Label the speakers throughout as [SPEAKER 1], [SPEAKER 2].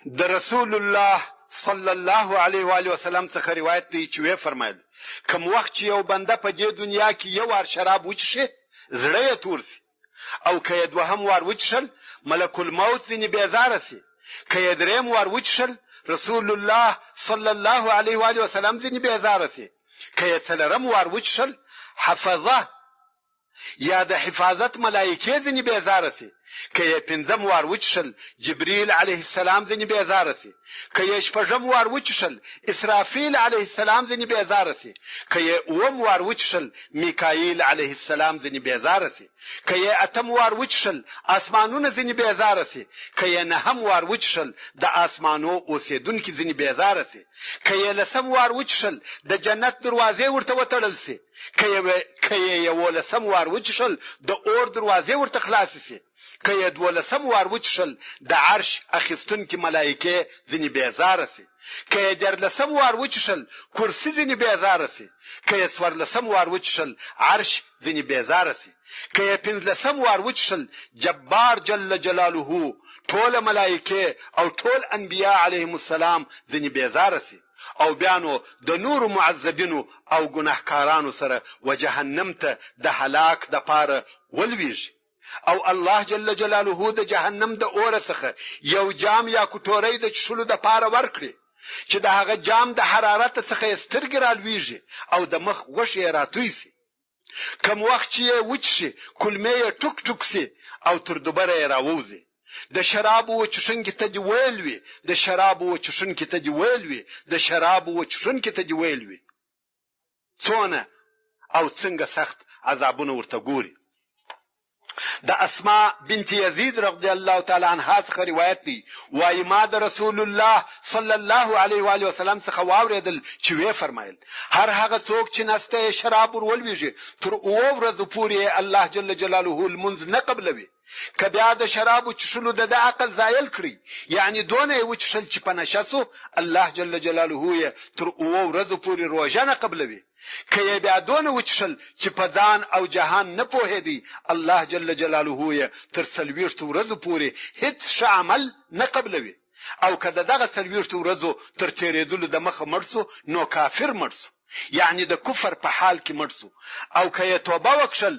[SPEAKER 1] د رسول الله صلی الله علیه و آله وسلم څخه روایت دی چې ویې فرمایل، کوم وخت چې یو بنده په دې دنیا کې یو وار شراب وچښي، زړه یې تور شي او که یې دوهم وار وچښل، ملک الموت ځینې بېزاره شي، که یې دریم وار وچښل، رسول الله صلی الله علیه و آله وسلم ځینې بېزاره شي، که یې څلورم وار وچښل، حفظه یا د حفاظت ملایکې ځینې بېزاره شي، که یې پنځم وار وچښل جبریل علیه السلام ځینې بېزاره شي، که یې شپږم وار وچښل اسرافیل علیه السلام ځینې بېزاره شي، که یې اووم وار وچښل میکاییل علیه السلام ځینې بېزاره شي، که یې اتم وار وچښل آسمانونه ځینې بېزاره شي، که یې نهم وار وچښل د آسمانو اوسېدونکي ځینې بېزاره شي، که یې لسم وار وچښل د جنت دروازې ورته وتړل شي. که یې که یې یوولسم وار وچښل د اور دروازې ورته خلاصې شي، که یې دوولسم وار وچښل د عرش اخیستونکې ملایکې ځینې بېزاره شي، که یې دیارلسم وار وچښل کرسي ځینې بېزاره شي، که یې څوارلسم وار وچښل عرش ځینې بېزاره شي، که یې پنځلسم وار وچښل جبار جل جلاله ټوله ملایکې او ټول انبیاء علیهم السلام ځینې بېزاره شي. او بیا نو د نورو معذبینو او ګنهکارانو سره و جهنم ته د هلاک د پاره ولویږي او الله جل جلاله د جهنم د اوره څخه یو جام یا کټوری د چښلو د پاره ورکړي چې د هغه جام د حرارت څخه یې سترګې رالویږي او د مخ غوښې یې راتوی شي. کوم وخت چې یې وچښي کولمې یې ټوک ټوک شي او تر دوبره یې راووځي. د شرابو و چښونکي ته دې ویل وي، د شرابو و چښونکي ته دې ویل وي، د شرابو و چښونکي ته دې ویل وي. څونه او څنګه سخت عذابونه ورته ګوري. د اسماء بنت یزید رضی الله تعالی عنها څخه روایت دی وایي ما د رسول الله صلی الله علیه و آله وسلم څخه واورېدل چې ویې فرمایل هر هغه څوک چې نس ته یې شراب ور ولوېږي تر اوو ورځو پورې یې الله جل جلاله لمونځ نه قبلوي که بیا د شرابو چښلو د ده عقل زایل کړي یعنې دونه یې وچښل چې په نشه سو الله جل جلاله یې تر اوو ورځو پورې روژه نه قبلوي که یې بیا دونه وچښل چې په ځان او جهان نه پوهېدی، الله جل جلاله یې تر څلوېښتو ورځو پورې هیڅ ښه عمل نه قبلوي او که د دغه څلوېښتو ورځو تر تېرېدلو د مخه مړ شو نو کافر مړ شو یعنې د کفر په حال کې مړ شو او که یې توبه وکښل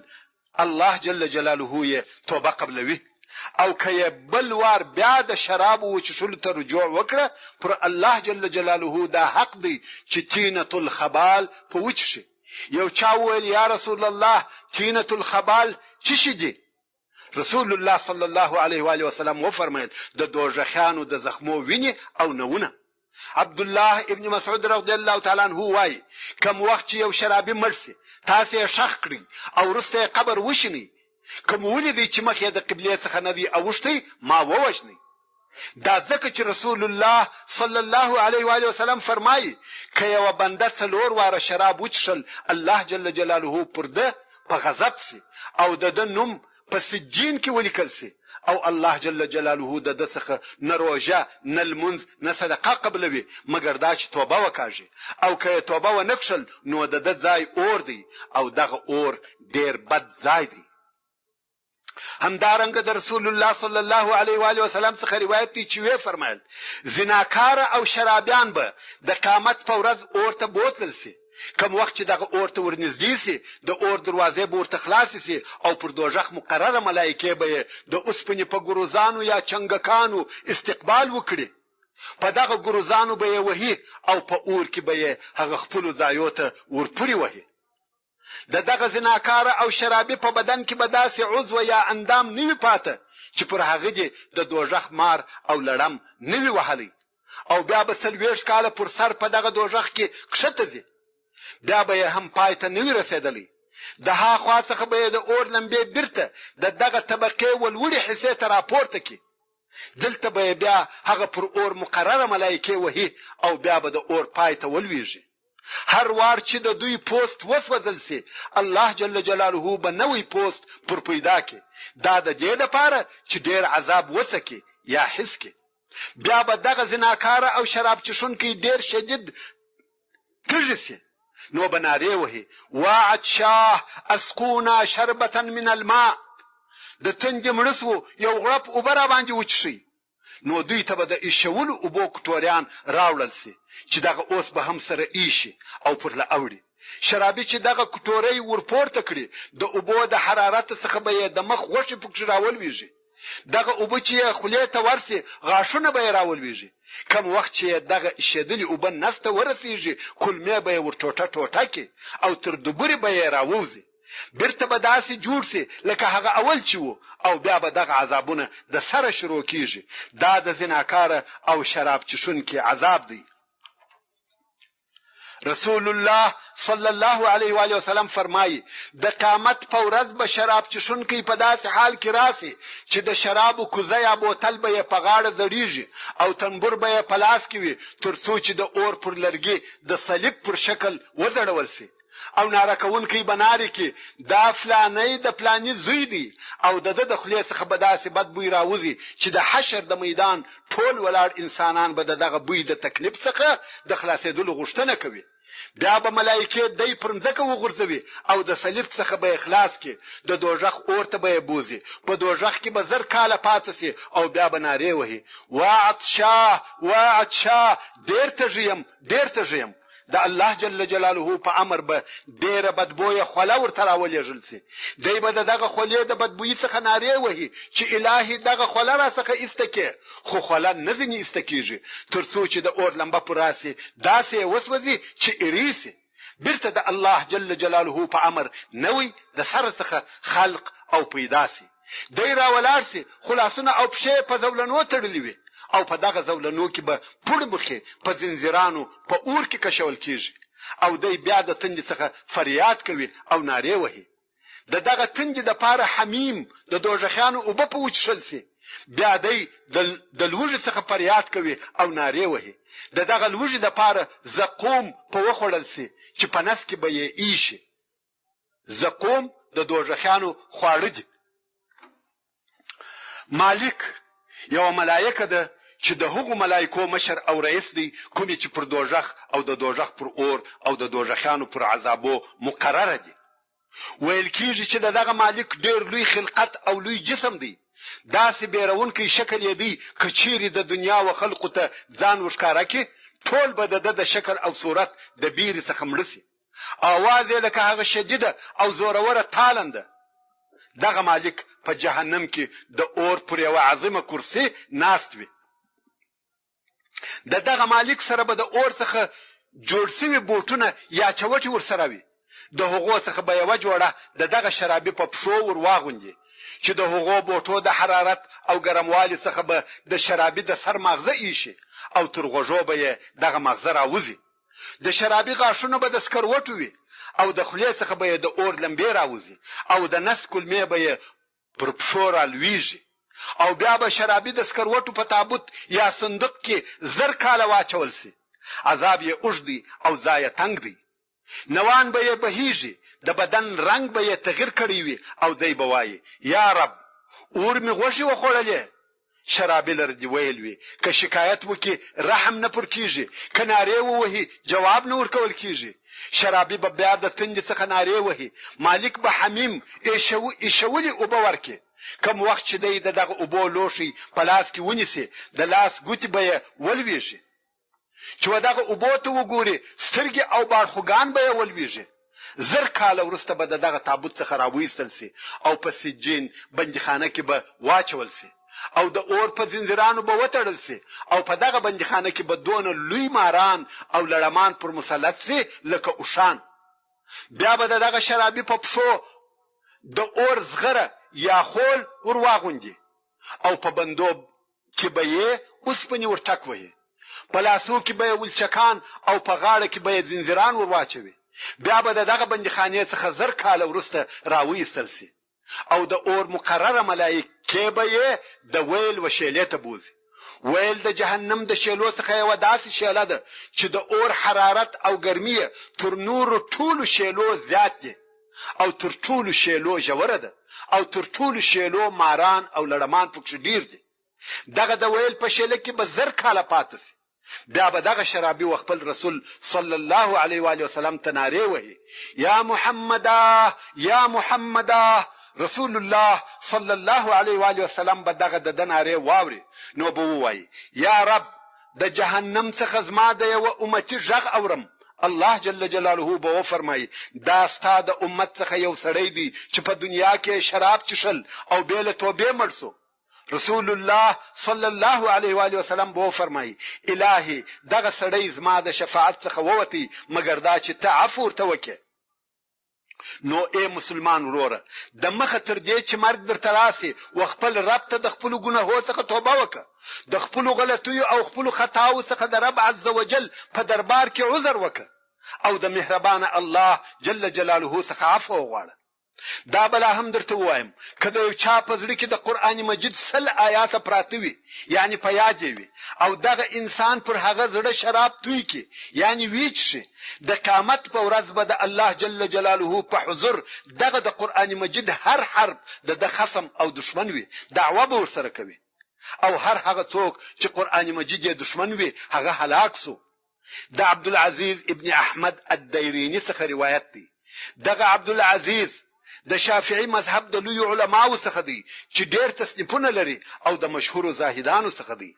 [SPEAKER 1] الله جل جلاله یې توبه قبلوي او که یې بل وار بیا د شرابو وچښلو ته رجوع وکړه پر الله جل جلاله دا حق دی چې طینة الخبال په وچښي. یو چا وویل یا رسول الله طینة الخبال څه شي دي؟ رسول الله صلی الله علیه و آله وسلم وفرمایل د دوږخیانو د زخمو وینې او نوونه. عبدالله ابن مسعود رضی الله تعالی عنه وايي، کوم وخت چې یو شرابي مړ شي، تاسې یې ښخ کړئ او وروسته یې قبر وشینئ، که مو ولیدئ چې مخ یې د قبلې څخه نه دی اوښتی، ما ووژنئ. دا ځکه چې رسول الله صلی الله علیه و آله وسلم فرمایي، که یوه بنده څلور واره شراب وڅښل، الله جل جلاله پر ده په غضب شي او د ده نوم په سجین کې ولیکل شي او الله جل جلاله د ده څخه نه روژه، نه لمونځ، نه صدقه قبلوي، مګر دا چې توبه وکاږي او که یې توبه ونه کښل نو د ده ځای اور دی او دغه اور ډېر بد ځای دی. همدارنګه د رسول الله صلی الله علیه و آله وسلم څخه روایت دی چې ویې فرمایل، زناکاره او شرابیان به د قیامت په ورځ اور ته بوتلل شي، کوم وخت چې دغه اور ته ورنږدې شي، د اور دروازې به ورته خلاصې شي او پر دوږخ مقرره ملایکې به یې د اوسپنې په ګروزانو یا چنګکانو استقبال وکړي. په دغه ګروزانو به یې وهي او په اور کې به یې هغه خپلو ځایو ته ورپورې وهي. د دغه زناکاره او شرابي په بدن کې به داسې عضو یا اندام نه وي پاته چې پر هغه دې د دوږخ مار او لړم نه وي وهلی او بیا به 40 کاله پر سر په دغه دوږخ کې کښته ځي، بیا به یې هم پای ته نه وي رسېدلی. د ها خوا څخه به یې د اور لمبې بیرته د دغه طبقې و لوړې حصې ته راپورته کړي. دلته به یې بیا هغه پر اور مقرره ملایکې وهي او بیا به د اور پای ته ولوېږي. هر وار چې د دوی پوست وسوځل شي، الله جل جلاله به نوی پوست پر پیدا کړي، دا د دې لپاره چې ډېر عذاب وڅکي یا حس کړي. بیا به دغه زناکاره او شراب چښونکی ډېر شدید تږي شي، نو به نارې وهي، وا عطشاه اسقونا شربة من الماء، د تندې مړه شوو، یو غوړپ اوبه راباندې وچښئ. نو دوی ته به د ایشولو اوبو کټوریان راوړل شي چې دغه اوس به هم سره ایشي او پر له اوړي. شرابي چې دغه کټوری ورپورته کړي، د اوبو د حرارت څخه به یې د مخ غوښې پکښې راولویږي. دغه اوبه چې یې خولې ته ورشي، غاښونه به یې راولویږي. کوم وخت چې یې دغه ایشېدلې اوبه نس ته ورسیږي، کولمې به یې ورټوټه ټوټه کړي او تر دبرې به یې راووځي. بیرته به داسې جوړ شي لکه هغه اول چې وو او بیا به دغه عذابونه د سره شروع کیږي. دا د زناکاره او شراب چښونکي عذاب دی. رسول الله صلی الله علیه و آله وسلم فرمایي، د قیامت په ورځ به شراب چښونکی په داسې حال کې راشي چې د شرابو کوزه یا بوتل به یې په غاړه ځړیږي او تنبور به یې په لاس کې وي تر څو چې د اور پر لرګي د صلیب پر شکل وځړول شي. او ناره کوونکی به نارې کړي، دا فلانی د فلاني زوی دی او د ده د خولې څخه به داسې بد بوی راوځي چې د حشر د میدان ټول ولاړ انسانان به د دغه بوی د تکلیف څخه د خلاصېدلو غوښتنه کوي. بیا به ملایکې دی پر مځکه وغورځوي او د صلیب څخه به یې خلاص کړي، د دوږخ اور ته به یې بوځي، په دوږخ کې به 1000 کاله پاته شي او بیا به نارې وهي، واعطشاه! واعطشاه! ډېر تږی یم، ډېر تږی یم! د الله جل جلاله په امر به ډېره بدبویه خوله ورته راولېږل شي، دی به د دغه خولې د بدبویي څخه نارې وهي چې الهي دغه خوله راڅخه ایسته کړې، خو خوله نه ځینې ایسته کېږي، تر څو چې د اور لمبه پر راشي، داسې یې وسوځي چې ایرې شي، بیرته د الله جل جلاله په امر نوی د سره څخه خلق او پیدا شي. دی راولاړ شي، خو لاسونه او پښې یې په زولنو تړلي وي او په دغه زولنو کې به پړ مخې په ځنځیرانو په اور کې کشول کېږي او دی بیا د تندې څخه فریاد کوي او نارې وهي. د دغه تندې دپاره حمیم، د دوږخیانو اوبه په وچښل شي، بیا دی د د لوږې څخه فریاد کوي او نارې وهي. د دغه لوږې دپاره زقوم په وخوړل شي چې په نس کې به یې ایشي. زقوم د دوږخیانو خواړه دي. مالک یوه ملایکه ده چې د هغو ملایکو مشر او رئیس دی کومې چې پر دوږخ او د دوږخ پر اور او د دوږخیانو پر عذابو مقرره دي. ویل کیږي چې د دغه مالک ډیر لوی خلقت او لوی جسم دی، داسې بیرونکی شکل یې دی که چیرې د دنیا و خلقو ته ځان ورښکاره کړي ټول به د ده د شکل او صورت د بیرې څخه مړه شي. آواز یې لکه هغه شدیده او زوروره تالنده. دغه مالک په جهنم کې د اور پر یوه عظیمه کرسي ناست وي. د دغه مالک سره به د اور څخه جوړ شوي بوټونه یا چوټې ورسره وي. د هغو څخه به یوه جوړه د دغه شرابي په پښو ور واغوندي چې د هغو بوټو د حرارت او ګرموالي څخه به د شرابي د سر ماغزه ایشي او تر غوږو به یې دغه ماغزه راوځي. د شرابي غاښونه به د سکروټو وي او د خولې څخه به یې د اور لمبې راوځي او د نس کولمې به یې پر پښو رالویږي او بیا به شرابي د سکروټو په تابوت یا صندوق کې 1000 کاله واچول شي. عذاب یې اوږد دی او ځای یې تنګ دی. نوان به یې بهیږي، د بدن رنګ به یې تغیر کړی وي او دی به وایي، یا رب! اور مې غوښې وخوړلې، شرابي لره دې ویل وي، که شکایت وکړي رحم نه پر کېږي، که نارې ووهي جواب نه ورکول کېږي. شرابي به بیا د تندې څخه نارې وهي، مالک به حمیم، ایشولي اوبه ورکړي. کوم وخت چې دی د دغه اوبو لوښی په لاس کې ونیسي، د لاس ګوتې به یې ولوېږي. چې و دغه اوبو ته وګوري سترګې او باړخوګان به یې ولوېږي. 1000 کاله وروسته به د دغه تابوت څخه راوایستل شي او په سجین، بندیخانه، کې به واچول شي او د اور په ځنځیرانو به وتړل شي او په دغه بندیخانه کې به دونه لوی ماران او لړمان پر مسلط شي لکه اوښان. بیا به د دغه شرابي په پښو د اور زغره یا خول ور واغوندي او په بندو کې به یې اوسپنې ور ټک وهي، په لاسو کې به یې ولچکان او په غاړه کې به یې ځنځیران ور واچوي، بیا به د دغه بندیخانې څخه 1000 کاله وروسته را وایستل شي او د اور مقرره ملایکې به یې د ویل و شیلې ته بوځي. ویل د جهنم د شیلو څخه یوه داسې شیله ده چې د اور حرارت او ګرمي یې تر نورو ټولو شیلو زیات دي او تر ټولو شیلو ژوره ده او تر ټولو شیلو ماران او لړمان پکښې ډیر دي. دغه د ویل په شیله کې به 1000 کاله پاته شي. بیا به دغه شرابي و خپل رسول صلی الله علیه وآله وسلم ته نارې وهي، یا محمدا! یا محمدا! رسول الله صلی الله علیه وآله وسلم به دغه د ده نارې واوري نو به ووايي، یا رب! د جهنم څخه زما د یوه امتي ږغ اورم، الله جل جلاله به وفرمايي، دا ستا د امت څخه یو سړی دی چې په دنیا کې یې شراب چښل او بې له توبې مړ شو. رسول الله صلی الله علیه وآله وسلم به وفرمايي، الهي! دغه سړی زما د شفاعت څخه ووتی مګر دا چې ته عفو ورته وکړې. نو اې مسلمان وروره! د مخه تر دې چې مرګ درته راشي و خپل رب ته د خپلو ګناهو څخه توبه وکړه، د خپلو غلطیو او خپلو خطاوو څخه د رب عزوجل په دربار کې عذر وکړه او د مهربانه الله جل جلاله څخه عفوه وغواړه. دا به لا هم درته ووایم، که د یو چا په زړه کې د قرآن مجید 100 آیاته پراته وي، یعنې په یاد یې وي او دغه انسان پر هغه زړه شراب توی کړي، یعنې ویې چښي، د قیامت په ورځ به د الله جل جلاله په حضور دغه د قرآن مجید هر حرف د ده خصم او دښمن وي، دعوه به ورسره کوي او هر هغه څوک چې قرآن مجید یې دښمن وي هغه هلاک شو. د عبدالعزیز ابن احمد الدیریني څخه روایت دی، دغه عبدالعزیز د شافعي مذهب د لویو علماوو څخه دی چې ډېر تصنیفونه لري او د مشهورو زاهدانو څخه دی.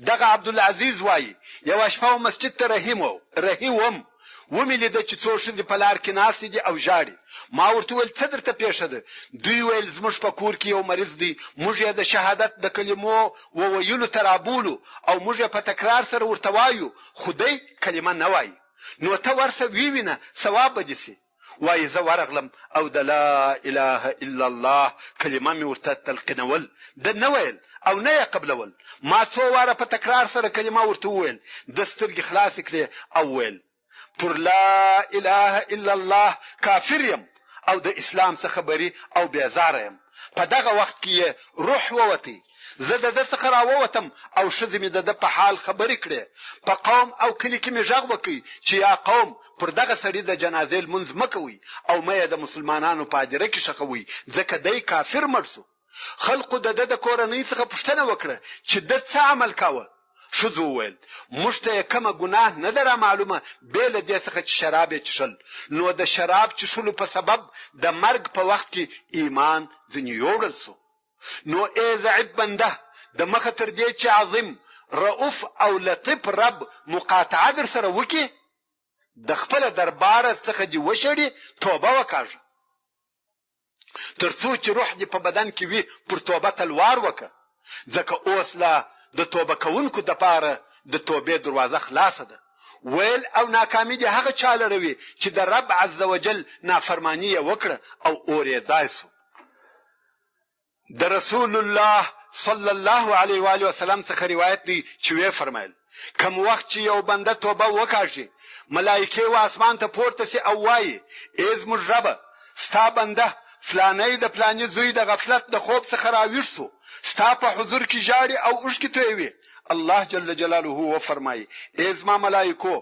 [SPEAKER 1] دغه عبدالعزیز وايي، یوه شپه و مسجد ته رهي وم، ومې لیده چې څو ښځې په لار کې ناستې دي او ژاړي. ما ورته وویل، څه درته پېښه ده؟ دوی ویل، زموږ په کور کې یو مریض دی، موږ یې د شهادت د کلمو و ویلو ته رابولو او موږ یې په تکرار سره ورته وایو، خو دی کلمه نه وايي. نو ته ورسه ویې وینه، ثواب به دې شي. وايي زه ورغلم او د لا اله الا الله کلمه مې ورته تلقینول، ده نه ویل او نه یې قبلول، ما څو واره په تکرار سره کلمه ورته وویل، ده سترګې خلاصې کړې او ویل، پر لا اله الا الله کافر یم او د اسلام څخه بري او بېزاره یم، په دغه وخت کې یې روح ووتی، زه د ده څخه راووتم او ښځې مې د ده په حال خبرې کړې، په قوم او کلي کې مې غږ وکړ چې یا قوم! پر دغه سړي د جنازې لمونځ مه کوئ او مه یې د مسلمانانو په هدیره کې ښخوئ، ځکه دی کافر مړ شو. خلقو د ده د کورنۍ څخه پوښتنه وکړه چې ده څه عمل کاوه؟ ښځو وویل، موږ ته یې کومه ګناه نه ده رامعلومه بې له دې څخه چې شراب یې چښل، نو د شراب چښلو په سبب د مرګ په وخت کې ایمان ځنې یوړل شو. نو اې ضعیف بنده! د مخه تر دې چې عظیم، رؤف او لطیف رب مقاطعه درسره وکړي، د خپله درباره څخه دې وشړي، توبه وکاږه. تر څو چې روح دې په بدن کې وي پر توبه تلوار وکړه، ځکه اوس لا د توبه کوونکو دپاره د توبې دروازه خلاصه ده. ویل او ناکامي دې هغه چا لره وي چې د رب عزوجل نافرماني یې وکړه او اور یې ځای شو. د رسول الله صلی الله علیه و آله وسلم څخه روایت دی چې ویې فرمایل، کوم وخت چې یو بنده توبه وکاږي، ملایکې و اسمان ته پورته شي او وایي، اې زموږ ربه! ستا بنده فلانی د فلاني زوی د غفلت د خوب څخه راویښ شو، ستا په حضور کې ژاړي او اوښکې تویوي، الله جل جلاله وفرمایي، اې زما ملایکو!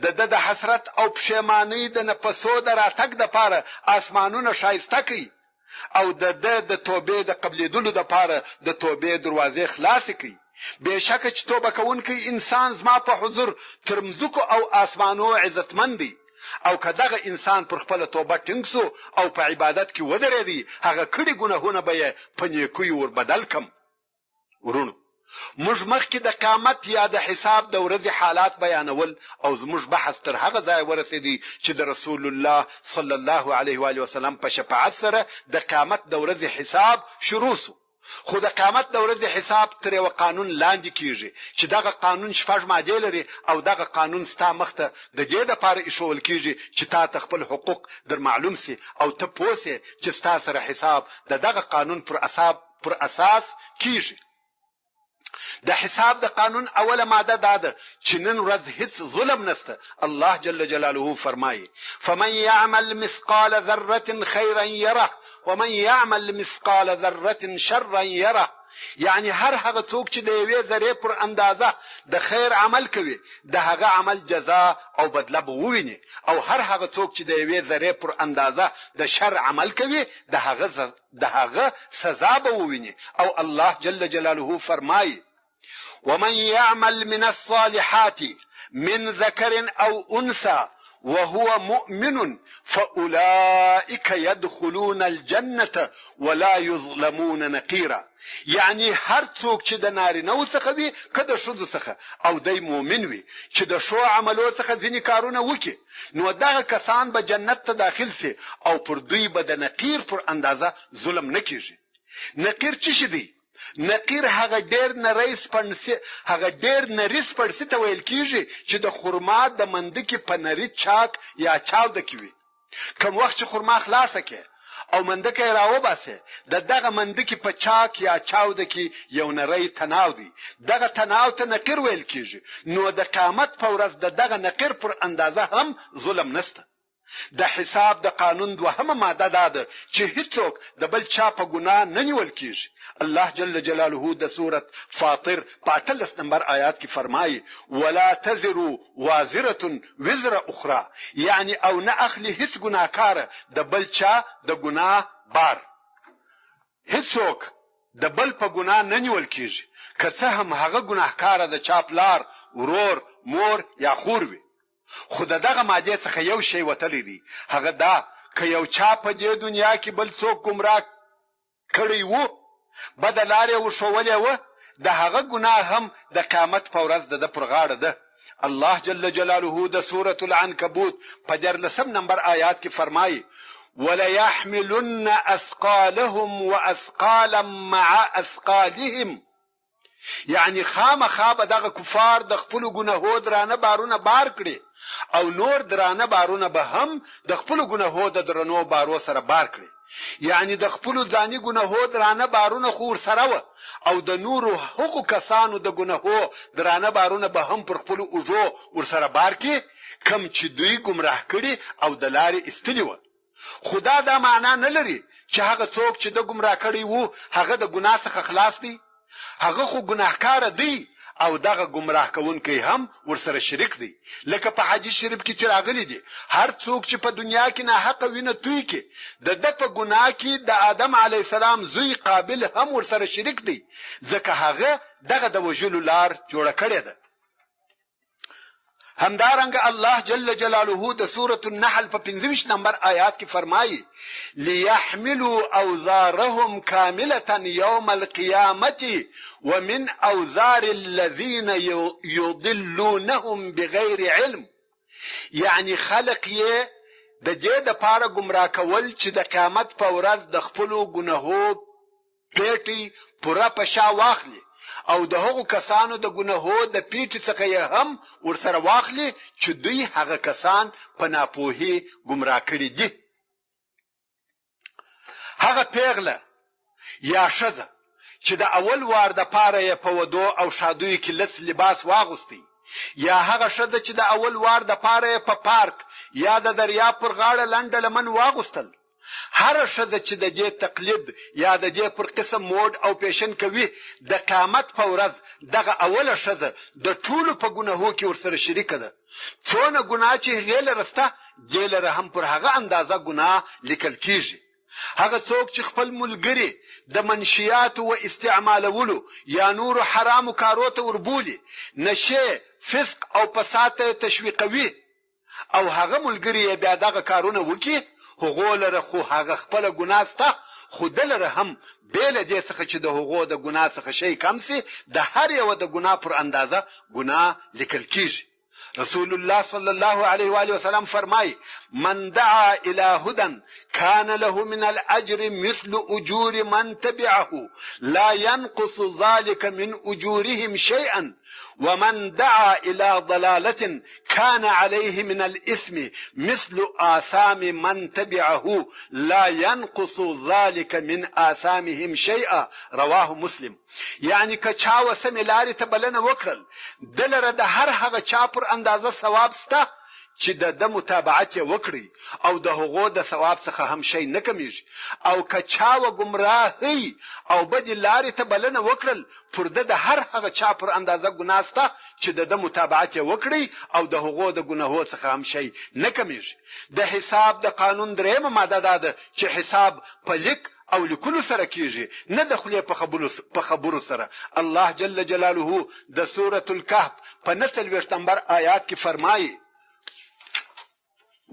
[SPEAKER 1] د ده د حسرت او پښیمانۍ د نفسو د راتګ دپاره اسمانونه ښایسته کړئ، او د ده د توبې د قبلېدلو لپاره د توبې دروازې خلاصې کړئ، بېشکه چې توبه کوونکی انسان زما په حضور تر مځکو او آسمانو عزتمن دی، او که دغه انسان پر خپله توبه ټینګ شو او په عبادت کې ودرېدی، هغه کړي ګناهونه به یې په نېکیو ور بدل کړم. وروڼو! موږ مخکې د قیامت یا د حساب د ورځې حالات بیانول او زموږ بحث تر هغه ځایه ورسېدی چې د رسول الله صلی الله علیه وآله وسلم په شفاعت سره د قیامت د ورځې حساب شروع شو. خو د قیامت د ورځې حساب تر یوه قانون لاندې کېږي چې دغه قانون شپږ مادې لري او دغه قانون ستا مخ ته د دې لپاره ایښوول کېږي چې تا ته خپل حقوق در معلوم شي او ته پوه شې چې ستا سره حساب د دغه قانون پر اساب پر اساس کیږي. د حساب د قانون اوله ماده دا ده چې نن ورځ هیڅ ظلم نشته. الله جل جلاله فرمایي، فمن يعمل مثقال ذرة خيرا يره ومن يعمل مثقال ذرة شرا يره یعنی هر هغه څوک چې د یوې ذرې پر اندازه د خیر عمل کوي د هغه عمل جزا او بدله به وویني او هر هغه څوک چې د یوې ذرې پر اندازه د شر عمل کوي د هغه د هغه سزا به وویني او الله جل جلاله فرمایي ومن يعمل من الصالحات من ذکر او انثى وهو مؤمن فاولئک يدخلون الجنة ولا يظلمون نقيرا یعنی هر څوک چې د نارینه وو څخه وي که د ښځو څخه او دی مؤمن وي چې د ښو عملو څخه ځینې کارونه وکړي نو دغه کسان به جنت ته داخل شي او پر دوی به د نقیر پر اندازه ظلم نه کیږي. نقیر څه شي دی؟ نقیر هغه ډېر نری سپڼسي هغه ډېر نري سپړسي ته ویل کیږي چې د خرما د مندکې په نري چاک یا چاوده کې وي. کوم وخت چې خرما خلاصه کړې او مندکه یې راوباسې، د دغه مندکې په چاک یا چاوده کې یو نری تناو دی، دغه تناو ته نقیر ویل کیږي، نو د قیامت په ورځ د دغه نقیر پر اندازه هم ظلم نشته. د حساب د قانون دوهمه ماده دا ده چې هیڅوک د بل چا په ګناه نه نیول کیږي. الله جل جلاله د سورة فاطر په 18 نمبر آیات کې فرمایي، ولا تزر وازرة وزر اخری، یعنې او نه اخلي هیڅ ګناهکاره د بل چا د ګناه بار. هیڅوک د بل په ګناه نه نیول کیږي، که څه هم هغه ګناهکاره د چا پلار، ورور، مور یا خور وي. خو د دغه مادې څخه یو شی وتلی دی، هغه دا که یو چا په دې دنیا کې بل څوک ګمراه کړی وو، بده لار یې ورښوولې وه، د هغه ګناه هم د قیامت په ورځ د ده پر غاړه ده. الله جل جلاله د سورة العنکبوت په دیارلسم نمبر آیات کې فرمایي، وليحملن اثقالهم واثقالا مع اثقالهم. یعنی خامخا به دغه کفار د خپلو ګنهو درانه بارونه بار کړي او نور درانه بارونه به هم د خپلو ګنهو د درنو بارو سره بار کړي. یعنی د خپلو ځاني ګنهو درانه بارونه خو ورسره وه او د نورو هغو کسانو د ګنهو درانه بارونه به هم پر خپلو اوږو ورسره بار کړي کوم چې دوی ګمراه کړي او د لارې ایستلي وه. خو دا دا معنا نه لري چې هغه څوک چې ده ګمراه کړی وو هغه د ګناه څخه خلاص دی، هغه خو ګناهکاره دی او دغه ګمراه کوونکی هم ورسره شریک دی، لکه په حدیث شریف کې چې راغلي دي، هر څوک چې په دنیا کې ناحقه وینه توی کړي د ده په ګناه کې د آدم علیه السلام زوی قابل هم ورسره شریک دی، ځکه هغه دغه د وژلو لار جوړه کړې ده. همدارنګه الله جل جلاله د سورة النحل په 25 نمبر آیات کې فرمایي ليحملوا اوزارهم کاملة يوم القيامة ومن اوزار الذين يضلونهم بغیر علم یعنی خلق یې د دې د پاره ګمراه کول چې د قیامت په ورځ د خپلو ګناهو پېټی پوره په شا واخلي او د هغو کسانو د ګنهو د پېټي څخه یې هم ورسره واخلي چې دوی هغه کسان په ناپوهي ګمراه کړي دي. هغه پېغله یا ښځه چې د اول وار د پاره یې په ودو او ښادیو کې لڅ لباس واغوستی یا هغه ښځه چې د اول وار د پاره یې په پارک یا د دریاب پر غاړه لنډه لمن واغوستل، هره ښځه چې د دې تقلید یا د دې پر قسم موډ او فیشن کوي، د قیامت په ورځ دغه اوله ښځه د ټولو په ګنهو کې ورسره شریکه ده. څونه ګناه چې هغې لره شته، دې لره هم پر هغه اندازه ګناه لیکل کیږي. هغه څوک چې خپل ملګري د منشیاتو و استعمالولو یا نورو حرامو کارو ته وربولي، نشې، فسق او فساد ته یې تشویقوي، او هغه ملګري یې بیا دغه کارونه وکړي، هغو لره خو هغه خپله ګناه شته، خو ده لره هم بې له دې څخه چې د هغو د ګناه څخه شی کم شي، د هر یوه د ګناه پر اندازه ګناه لیکل کیږي. رسول الله صلی الله علیه وآله وسلم فرمایي، من دعا الی هدی کان له من الاجر مثل اجور من تبعه لا ينقص ذلک من اجورهم شیئا ومن دعا الى ضلالة كان عليه من الاثم مثل آثام من تبعه لا ينقص ذلك من آثامهم شيئا رواه مسلم یعنی که چا و سمې لارې ته بلنه وکړل ده لره د هر هغه چا پر اندازه ثواب شته چې د ده متابعت یې وکړي او د هغو د ثواب څخه هم شی نه کمیږي او که چا و ګمراهۍ او بدې لارې ته بلنه وکړل پر ده د هر هغه چا پر اندازه ګناه شته چې د ده متابعت یې وکړي او د هغو د ګناهو څخه هم شی نه کمیږي. د حساب د قانون درېیمه ماده دا ده چې حساب په لیک او لیکلو سره کیږي نه د خولې په خبرو سره. الله جل جلاله د سورة الکهف په 49 نمبر آیات کې فرمایي.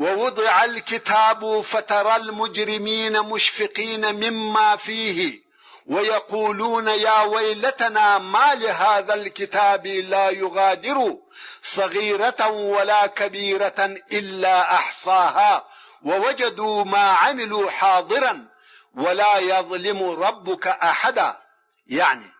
[SPEAKER 1] ووضع الكتاب فترى المجرمين مشفقين مما فيه ويقولون يا ويلتنا ما لهذا الكتاب لا يغادر صغيرة ولا كبيرة إلا أحصاها ووجدوا ما عملوا حاضرا ولا يظلم ربك أحدا. يعني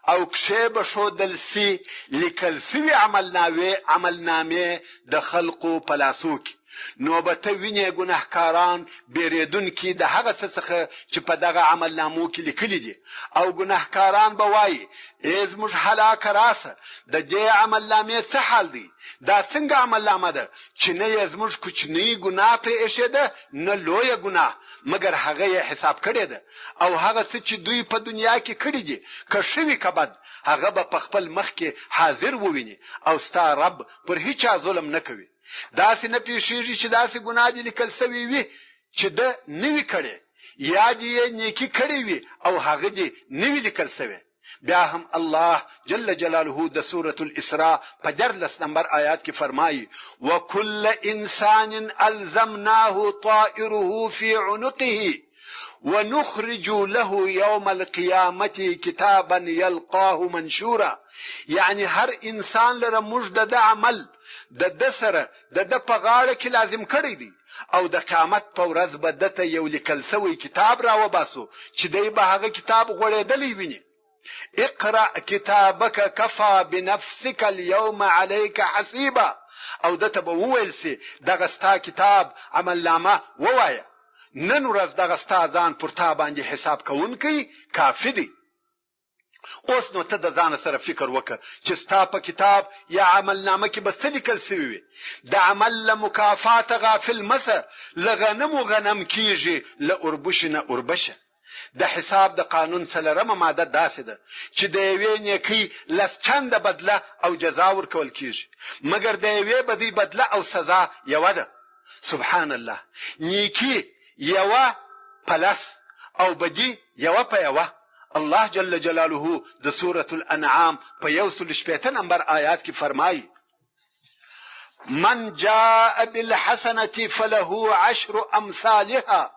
[SPEAKER 1] او کښې به ښودل شي لیکل شوي عملناوې عملنامې د خلقو په لاسو کې، نو به ته وینې ګنهکاران بېرېدونکي د هغه څه څخه چې په دغه عملنامو کې لیکلي دي، او ګنهکاران به وایي، اې زموږ هلاکه راشه، د دې عملنامې څه حال دی؟ دا څنګه عملنامه ده چې نه یې زموږ کوچنۍ ګناه پرې ایښې ده نه لویه ګناه، مګر هغه یې حساب کړې ده او هغه څه چې دوی په دنیا کې کړي دي که ښه وي که بد هغه به په خپل مخ کې حاضر وویني او ستا رب پر هیچا ظلم نه کوي. داسې نه پېښېږي چې داسې ګناه دې لیکل شوې وي چې ده نه وي کړې یا دې یې نیکي کړې وي او هغه دې نه وي لیکل شوې. بیا هم الله جل جلاله د سورة الاسراء په 13 نمبر آیات کې فرمایي، وکل انسان الزمناه طائره فی عنقه ونخرج له یوم القیامة کتابا یلقاه منشورا، یعنی هر انسان لره موږ د ده عمل د ده سره د ده په غاړه کې لازم کړی دی او د قیامت په ورځ به ده ته یو لیکل شوی کتاب راوباسو چې دی به هغه کتاب غوړېدلی ویني. اقرأ کتابک کفی بنفسک الیوم علیک حسیبا، او ده ته به وویل شي، دغه ستا کتاب، عملنامه، ووایه، نن ورځ دغه ستا ځان پر تا باندې حساب کوونکی کافي دی. اوس نو ته د ځانه سره فکر وکړه چې ستا په کتاب یا عملنامه کې به څه لیکل شوي وي. د عمل له مکافاته غافل مه شه، له غنمو غنم کېږي، له اوربشې نه اوربشه. د حساب د قانون څلورمه ماده داسې ده چې د یوې نیکۍ لس چنده بدله او جزا ورکول کېږي، مګر د یوې بدۍ بدله او سزا یوه ده. سبحان الله! نیکي یوه په لس او بدي یوه په یوه. الله جل جلاله د سورة الانعام په 160 نمبر آیات کې فرمایي، من جاء بالحسنة فله عشر امثالها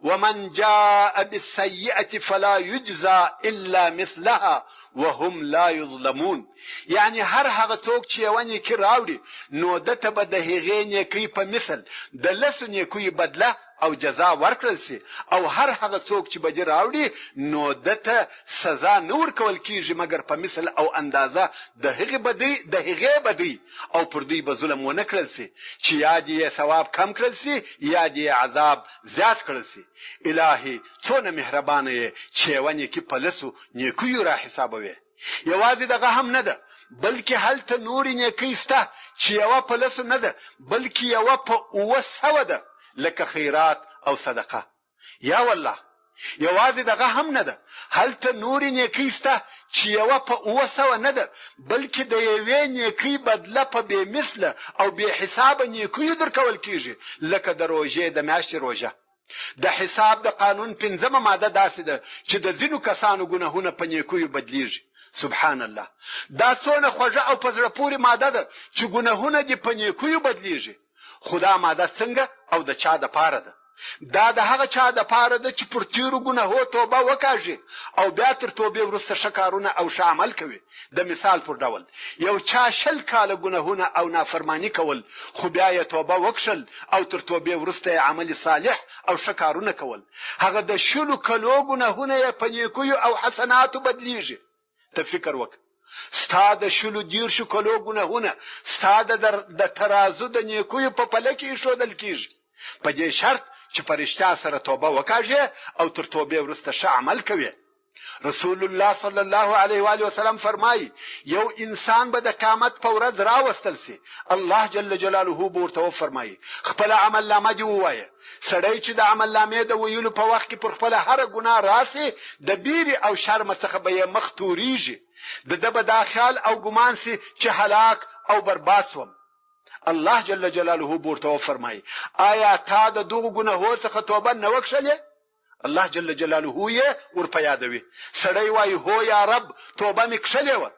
[SPEAKER 1] ومن جاء بالسيئة فلا يجزى الا مثلها وهم لا يظلمون، یعنی هر هغه څوک چې یوه نیکي راوړي نو ده ته به د هغې نیکۍ په مثل د لسو نیکیو بدله او جزا ورکړل شي او هر هغه څوک چې بدي راوړي نو ده ته سزا نه ورکول کیږي مګر په مثل او اندازه د هغې بدۍ د هغې بدۍ او پر دوی به ظلم ونه کړل شي چې یا دې یې ثواب کم کړل شي یا دې یې عذاب زیات کړل شي. الهي څونه مهربانه یې چې یوه نیکي په لسو نیکیو را حسابوې. یوازې دغه هم نه ده بلکې هلته نورې نیکۍ شته چې یوه په لسو نه ده بلکې یوه په 700 ده لکه خیرات او صدقه. یا والله یوازې دغه هم نه ده هلته نورې نیکۍ شته چې یوه په 700 نه ده بلکې د یوې نیکۍ بدله په بې مثله او بې حسابه نیکیو درکول کیږي لکه د روژې د میاشتې روژه. د حساب د قانون پنځمه ماده داسې ده چې د ځینو کسانو ګناهونه په نیکیو بدلیږي. سبحان الله! دا څونه خوږه او په زړه پورې ماده ده چې ګناهونه دې په نیکیو بدلیږي. خو دا ماده څنګه او د چا دپاره ده؟ دا د هغه چا دپاره ده چې پر تیرو ګناهو توبه وکاږي او بیا تر توبې وروسته ښه کارونه او ښه عمل کوي. د مثال پر ډول یو چا 20 کاله ګناهونه او نافرماني کول خو بیا یې توبه وکښل او تر توبې وروسته یې عمل صالح او ښه کارونه کول، هغه د 20 کلو ګناهونه یې په نیکیو او حسناتو بدلیږي. ته فکر وکړه، ستا د 20 30 کلو ګناهونه ستا د ترازو د نیکیو په پله کې ایښودل کیږي، په دې شرط چې په رښتیا سره توبه وکاږې او تر توبې وروسته ښه عمل کوې. رسول الله صلی الله علیه و آله وسلم فرمایي، یو انسان به د قیامت په ورځ راوستل شي، الله جل جلاله به ورته وفرمایي، خپله عملنامه دې ووایه. سړی چې د عملنامې د ویلو په وخت کې پر خپله هره ګناه راشي، د بیرې او شرمه څخه به یې مخ توریږي، د ده به دا خیال او ګمان شي چې هلاک او برباد شوم. الله جل جلاله به ورته وفرمایي، آیا تا د دغو ګناهو څخه توبه نه وه کښلې؟ الله جل جلاله یې ور په یادوي. سړی وایي، هو یا رب، توبه مې کښلې وه.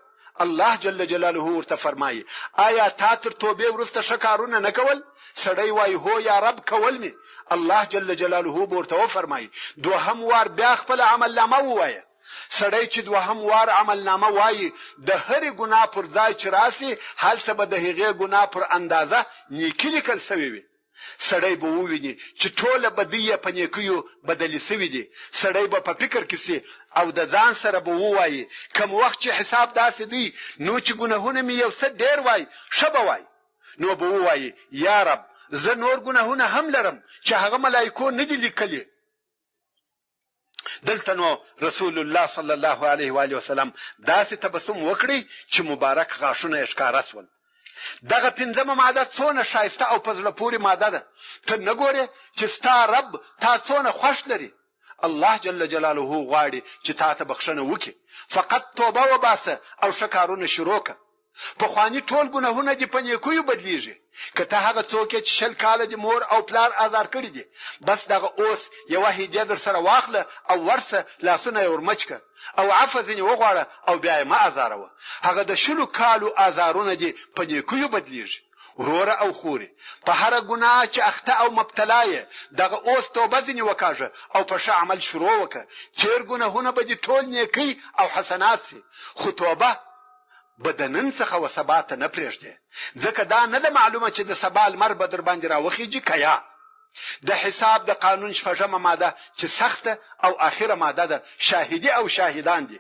[SPEAKER 1] الله جل جلاله ورته فرمايي، آیا تا تر توبې وروسته ښه کارونه نه کول؟ سړی وايي، هو یا رب کول مې. الله جل جلاله به ورته وفرمايي، دوهم وار بیا خپله عملنامه ووایه. سړی چې دوهم وار عملنامه وايي، د هرې ګناه پر ځای چې راشي، هلته به د هغې ګناه پر اندازه نیکي لیکل شوې وي. سړی به وویني چې ټوله بدۍ یې په نیکیو بدلې شوې دي، سړی به په فکر کې شي او د ځان سره به ووايي، کوم وخت چې حساب داسې دی نو چې ګنهونه مې یو څه ډېر وای ښه به وای، نو به ووايي، یا رب! زه نور ګنهونه هم لرم چې هغه ملایکو نه دي لیکلي. دلته نو رسول الله صلی الله علیه و آله وسلم داسې تبسم وکړي چې مبارک غاښونه یې ښکاره شول. دغه پنځمه ماده څونه ښایسته او په زړه پورې ماده ده، ته نه ګورې چې ستا رب تا څونه خوښ لري؟ الله جل جلاله غواړي چې تا ته بخښنه وکړي، فقط توبه وباسه او ښه کارونه شروع کړه. پخواني ټول ګنهونه دې په نېکیو بدلېږي. که ته هغه څوک یې چې 20 کاله دې مور او پلار ازار کړي دي، بس دغه اوس یوه هدیه درسره واخله او ورسه لاسونه یې ورمچ که او عفوه ځینې وغواړه او بیا یې مه ازاروه. هغه د شلو کالو ازارونه دې په نېکیو بدلېږي. وروره او خورې! په هره ګناه چې اخته او مبتلا یې، دغه اوس توبه ځینې وکاږه او په ښه عمل شروع وکړه. تېر ګنهونه به دې ټول نېکۍ او حسنات شي، خو توبه به د نن څخه و سبا ته نه پرېږدې، ځکه دا نه ده معلومه چې د سبا لمر به درباندې راوخېږي که یا. د حساب د قانون شپږمه ماده چې سخته او اخره ماده ده، شاهدي او شاهدان دي.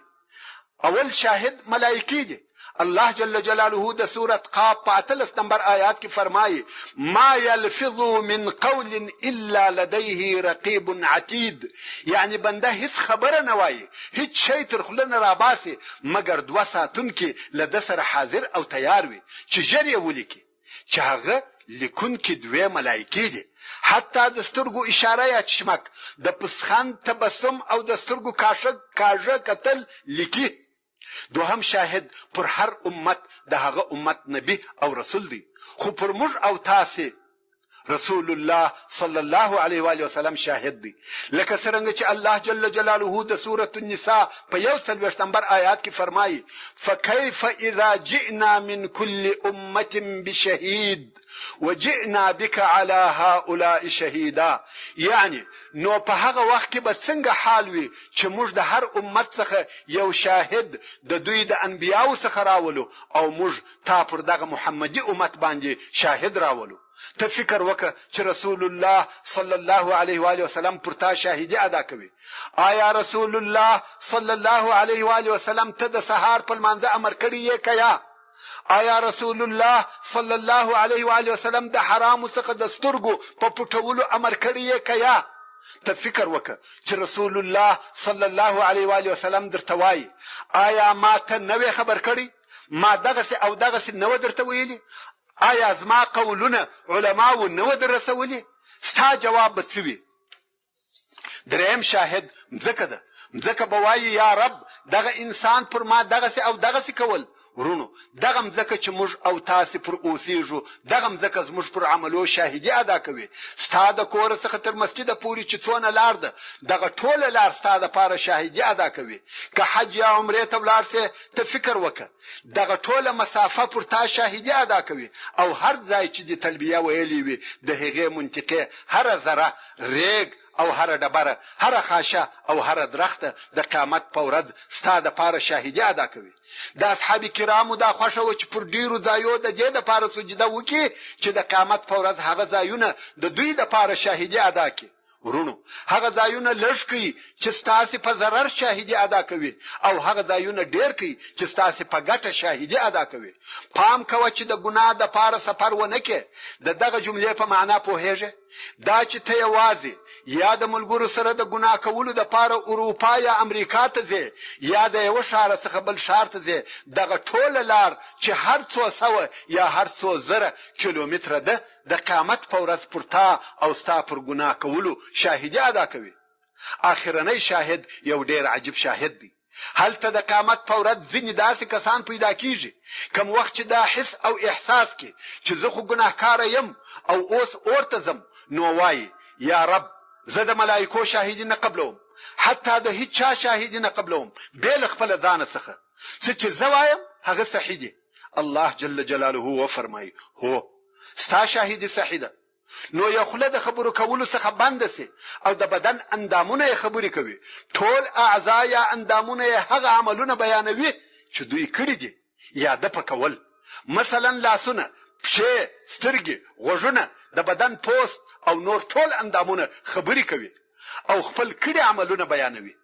[SPEAKER 1] اول شاهد ملائکې دي. الله جل جلاله د سورة قاف په 18 نمبر آیات کې فرمایي، ما یلفظ من قول الا لدیه رقیب عتید، یعنې بنده هیڅ خبره نه وایي، هیڅ شی تر خوله نه راباسي مګر دوه ساتونکي له ده سره حاضر او تیار وي چې ژر یې ولیکي، چې هغه لیکونکي دوې ملایکې دي. حتی د سترګو اشاره یا چشمک، د پسخند تبسم او د سترګو کاشه کاږه کتل لیکي. دوهم شاهد پر هر امت د هغه امت نبي او رسول دی، خو پر موږ او تاسې رسول الله صلی الله علیه وآله وسلم شاهد دی، لکه څرنګه چې الله جل جلاله د سورة النساء په 41 نمبر آیات کې فرمایي، فکیف اذا جئنا من کل امة بشهید وجئنا بک علی هؤلاء شهیدا، یعنې نو په هغه وخت کې به څنګه حال وي چې موږ د هر امت څخه یو شاهد د دوی د انبیاوو څخه راولو او موږ تا پر دغه محمدي امت باندې شاهد راولو. ته فکر وکړه چې رسول الله صلی الله علیه و آله وسلم پر تا شاهدي ادا کوي. آیا رسول الله صلی الله علیه و آله وسلم ته د سهار په لمانځه امر کړی یې که یا؟ آیا رسول الله صلی الله علیه و آله وسلم د حرامو څخه د سترګو په پټولو امر کړی یې که یا؟ ته فکر وکړه چې رسول الله صلی الله علیه و آله وسلم درته وایي، آیا ما ته نه وې خبر کړی؟ ما دغسې او دغسې نه وه درته ویلي؟ آیا زما قولونه علماوو نه وه در رسولي؟ ستا جواب به څه وي؟ دریم شاهد مځکه ده، مځکه به وايي، یا رب! دغه انسان پر ما دغسې او دغسې کول. وروڼو! دغه مځکه چې موږ او تاسې پر اوسېږو، دغه مځکه زموږ پر عملو شاهدي ادا کوي. ستا د کوره څخه تر مسجده پورې چې څونه لار ده، دغه ټوله لار ستا لپاره شاهدي ادا کوي. که حج یا عمرې ته ولاړ شې، ته فکر وکړه، دغه ټوله مسافه پر تا شاهدي ادا کوي او هر ځای چې دې تلبیه ویلې وي، د هغې منطقې هره ذره، رېګ او هره ډبره، هره خاشه او هره درخته د قیامت په ورځ ستا دپاره شاهدي ادا کوي. د اصحاب کرامو دا خوښه وه چې پر ډېرو ځایو د دې دپاره سجده وکړي چې د قیامت په ورځ هغه ځایونه د دوی دپاره شاهدي ادا کړي. وروڼو! هغه ځایونه لږ کړئ چې ستاسې په ضرر شاهدي ادا کوي او هغه ځایونه ډېر کړئ چې ستاسې په ګټه شاهدي ادا کوي. پام کوه چې د ګناه دپاره سفر ونه کړې. د دغه جملې په معنا پوهېږې؟ دا چې ته یوازې یا د ملګرو سره د ګناه کولو دپاره اروپا یا امریکا ته ځې یا د یوه ښاره څخه بل ښار ته ځې، دغه ټوله لار چې هر څو سوه یا هر څو زره کیلومتره ده، د قیامت په ورځ پر تا او ستا پر ګناه کولو شاهدي ادا کوي. اخرنی شاهد یو ډېر عجیب شاهد دی. هلته د قیامت په ورځ ځینې داسې کسان پیدا کېږي، کوم وخت چې دا حس او احساس کړي چې زه خو ګناهکاره یم او اوس اور ته ځم، نو وايي، یا رب! زه د ملایکو شاهدي نه قبلوم، حتی د هیچا شاهدي نه قبلوم بې له خپله ځانه څخه. څه چې زه وایم هغه صحیح دي؟ الله جل جلاله وفرمایي، هو، ستا شاهدي صحیح ده. نو یې خوله د خبرو کولو څخه بنده شي او د بدن اندامونه یې خبرې کوي، ټول اعضاء یا اندامونه یې هغه عملونه بیانوي چې دوی کړي دي یا ده په کول، مثلا لاسونه، پښې، سترګې، غوږونه، د بدن پوست او نور ټول اندامونه خبرې کوي او خپل کړي عملونه بیانوي.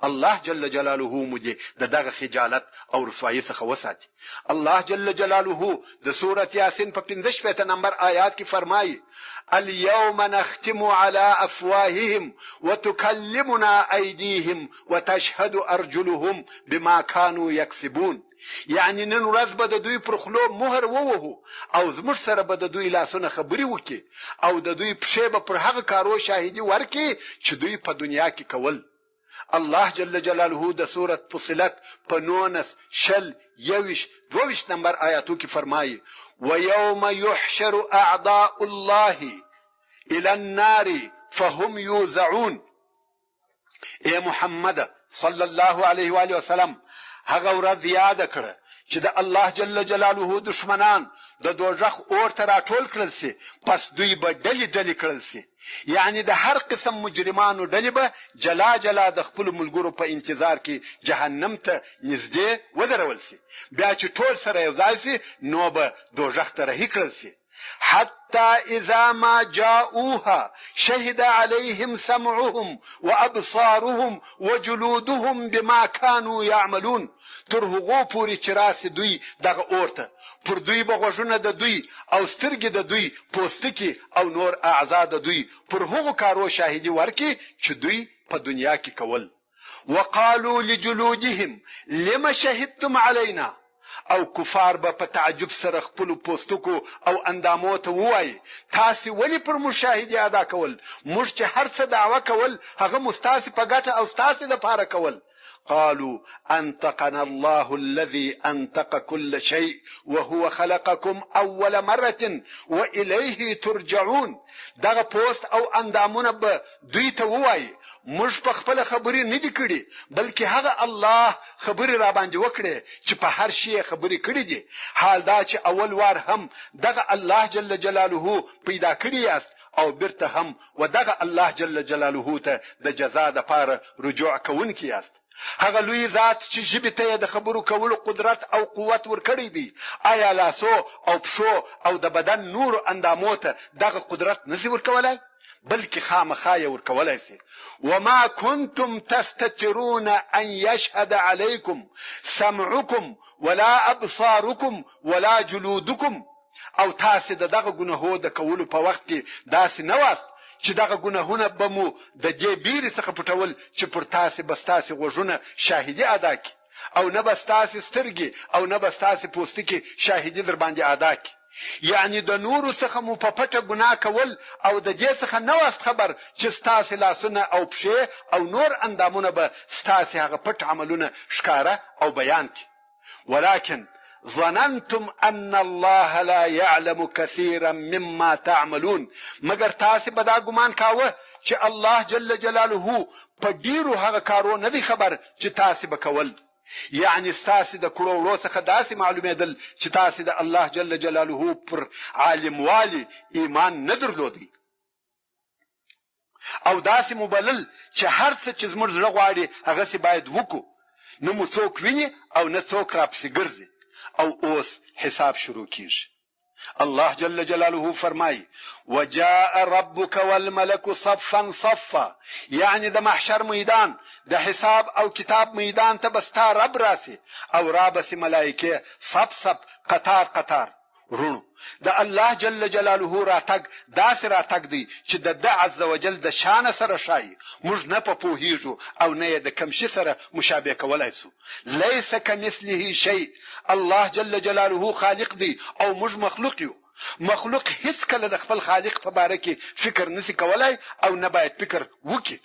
[SPEAKER 1] الله جل جلاله مو دې د دغه خجالت او رسوايي څخه وساتي. الله جل جلاله د سورة یاسین په 65 نمبر آیات کې فرمايي، الیوم نختم علی افواههم وتکلمنا ایدیهم وتشهد ارجلهم بما کانوا یکسبون یعنې نن ورځ به د دوی پر خولو مهر ووهو او زموږ سره به د دوی لاسونه خبرې وکړي او د دوی پښې به پر هغه کارو شاهدي ورکړي چې دوی په دنیا کې کول. الله جل جلاله د سورة فصلت په 19، 20، 21، 22 نمبر آیاتو کې فرمایي، ویوم یحشر اعداء الله الی النار فهم یوزعون. اې محمده صلی الله علیه و آله وسلم هغه ورځ یاده کړه چې د الله جل جلاله دښمنان د دوږخ اور ته راټول کړل شي، پس دوی به ډلې ډلې کړل شي، یعنې د هر قسم مجرمانو ډلې به جلا جلا د خپلو ملګرو په انتظار کې جهنم ته نږدې ودرول شي، بیا چې ټول سره یو ځای شي نو به دوږخ ته رهي کړل شي. حتی اذا ما جاءوها شهد عليهم سمعهم وابصارهم وجلودهم بما كانوا يعملون تر هغو پورې چې راسي دوی دغه اور ته پر دوی به غوږونه د دوی او سترګې د دوی پوستکي او نور اعضا د دوی پر هغو کارو شاهدي ورکړي چې دوی په دنیا کې کول. وقالو لجلودهم لم شهدتم علینا او کفار به په تعجب سره خپلو پوستکو او اندامو ته ووايي، تاسې ولې پر موږ شاهدي ادا کول، موږ چې هر څه دعوه کول هغه مو ستاسې په ګټه او ستاسې لپاره کول. قالو انطقنا الله الذي انطق كل شيء وهو خلقكم اول مره واليه ترجعون دغه پوست او اندامونه به دوی ته ووايي، موږ په خپله خبرې نه دي کړي، بلکې هغه الله خبرې راباندې وکړې چې په هر شي یې خبرې کړي دي، حال دا چې اول وار هم دغه الله جل جلاله پیدا کړي یاست او بیرته هم ودغه الله جل جلاله ته د جزا دپاره رجوع کوونکي یاست. هغه لوی ذات چې ژبې ته یې د خبرو کولو قدرت او قوت ورکړی دی، آیا لاسو او پښو او د بدن نورو اندامو ته دغه قدرت نه شي ورکولای؟ بلکې خامخا یې ورکولای شي. وما کنتم تستترون ان یشهد علیکم سمعکم ولا ابصارکم ولا جلودکم او تاسې د دغه ګنهو د کولو په وخت کې داسې نه واست چې دغه ګنهونه به مو د دې بیرې څخه پټول چې پر تاسې به ستاسې غوږونه شاهدي ادا کړي او نه به ستاسې سترګې او نه به ستاسې پوستکي شاهدي درباندې ادا کړي. یعنې د نورو څخه مو په پټه ګناه کول او د دې څخه نه واست خبر چې ستاسې لاسونه او پښې او نور اندامونه به ستاسې هغه پټ عملونه ښکاره او بیان کړي. ولكن ظننتم ان الله لا يعلم كثيرا مما تعملون مګر تاسې به دا ګمان کاوه چې الله جل جلاله په ډیرو هغه کارو نه دی خبر چې تاسې به کول یعنی ستاسې د کړو وړو څخه داسې معلومېدل چې تاسې د الله جل جلاله پر عالموالي ایمان نه درلودی او داسې مو بلل چې هر څه چې زموږ زړه غواړي هغسې باید وکړو، نه مو څوک ویني او نه څوک راپسې ګرځي او اوس حساب شروع کیږي. الله جل جلاله فرمایي، وجاء ربک والملک صفا صفا، یعنې د محشر میدان، د حساب او کتاب میدان ته به ستا رب راسي او رابه سي ملایکې صف صف، قطار قطار. وروڼو! د الله جل جلاله راتګ داسې راتګ دی چې د ده عزوجل د شانه سره ښايي، موږ نه په پوهېږو او نه يې د کوم شي سره مشابه کولای شو. ليس کمثله شيء، الله جل جلاله خالق دی او موږ مخلوق يو. مخلوق هېڅکله د خپل خالق په باره کې فکر نه شي کولای او نه بايد فکر وکړي.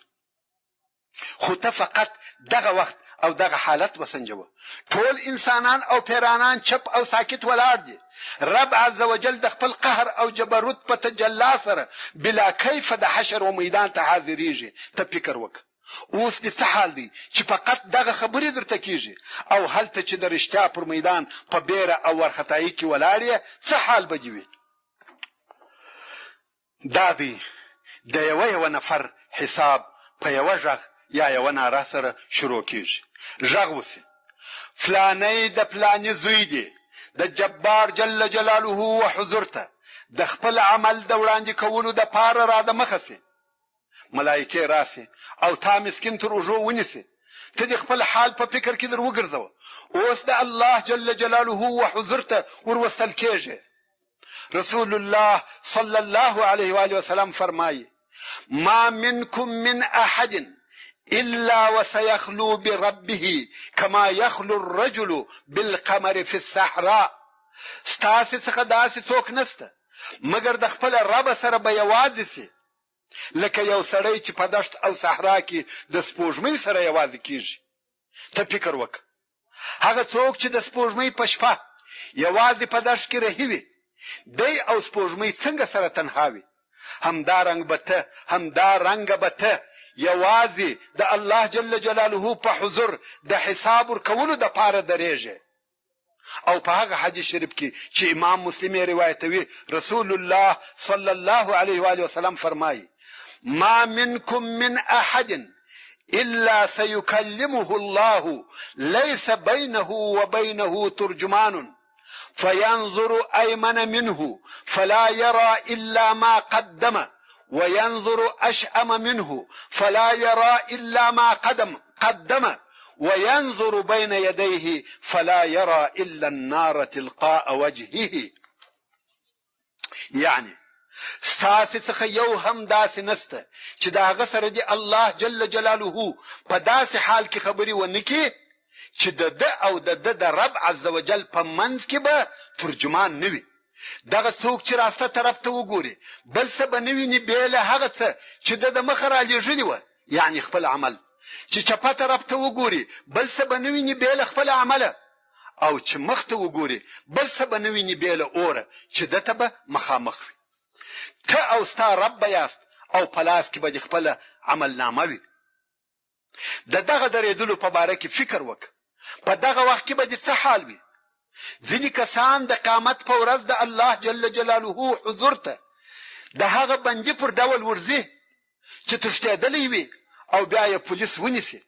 [SPEAKER 1] خو ته فقط دغه وخت او دغه حالت وسنجوه. ټول انسانان او پيرانان چپ او ساکت ولاړ دي. رب عزوجل د خپل قهر او جبروت په تجلا سره بلا کيفه د حشر و ميدان ته حاضريږي. ته فکر وکړه. اوس دې څه حال دی چې فقط دغه خبرې درته کېږي او هلته چې د رښتیا پر میدان په بېره او وارخطایي کې ولاړ یې څه حال به دې وي؟ دا دی د یوه یوه نفر حساب په یوه غږ یا یوه ناره سره شروع کېږي. غږ وشي، فلانی د فلاني زوی دې د جبار جل جلاله و حضور ته د خپل عمل د وړاندې کولو دپاره را د مخه شي. ملایکې راشي او تا مسکین تر اوږو ونیسي. ته دې خپل حال په فکر کې در وګرځوه. اوس د الله جل جلاله و حضور ته وروستل کېږې. رسول الله صلی الله علیه وآله وسلم فرمایي، ما منکم من احد الا وسيخلو بربه كما يخلو الرجل بالقمر في الصحراء ستاسې څخه داسې څوک نشته مګر د خپل رب سره به یوازې شي لکه یو سړی چې په دښت او صحرا کې د سپوږمۍ سره یوازې کیږي. ته فکر وکړه هغه څوک چې د سپوږمۍ په شپه یوازې په دښت کې رهي وي، دی او سپوږمۍ څنګه سره تنها وي؟ همدا رنګ به ته همدا رنګه به ته یوازې د الله جل جلاله په حضور د حساب ورکولو دپاره درېږې. او په هغه حدیث شریف کې چې امام مسلم یې روایتوي رسول الله صلی الله علیه و آله وسلم فرمایي ما منکم من احد الا سيكلمه الله ليس بينه وبينه ترجمان فينظر ايمن منه فلا يرى الا ما قدم وينظر اشأم منه فلا يرى الا ما قدم قدم وينظر بين يديه فلا يرى الا النار تلقاء وجهه یعنی ستاسې څخه یو هم داسې نشته چې د هغه سره دې الله جل جلاله په داسې حال کې خبرې ونه کړي چې د ده او د ده د رب عزوجل په منځ کې به ترجمان نه وي. دغه څوک چې راسته طرف ته وګوري بل څه به نه ویني بې له هغه څه چې ده د مخه رالېږلي وه یعنې خپل عمل. چې چپه طرف ته وګوري بل څه به نه ویني بې له خپل عمله او چې مخ ته وګوري بل څه به نه ویني بې له اوره چې ده ته به مخامخ وي. ته او ستا رب به یاست او په لاس کې به دې خپله عملنامه وي. د دغه درېدلو په باره کې فکر وکړه، په دغه وخت کې به دې څه حال وي؟ ځینې کسان د قیامت په ورځ د الله جل جلاله حضور ته د هغه بندي پر ډول ورځي چې تښتېدلی وي او بیا یې پولیس ونیسي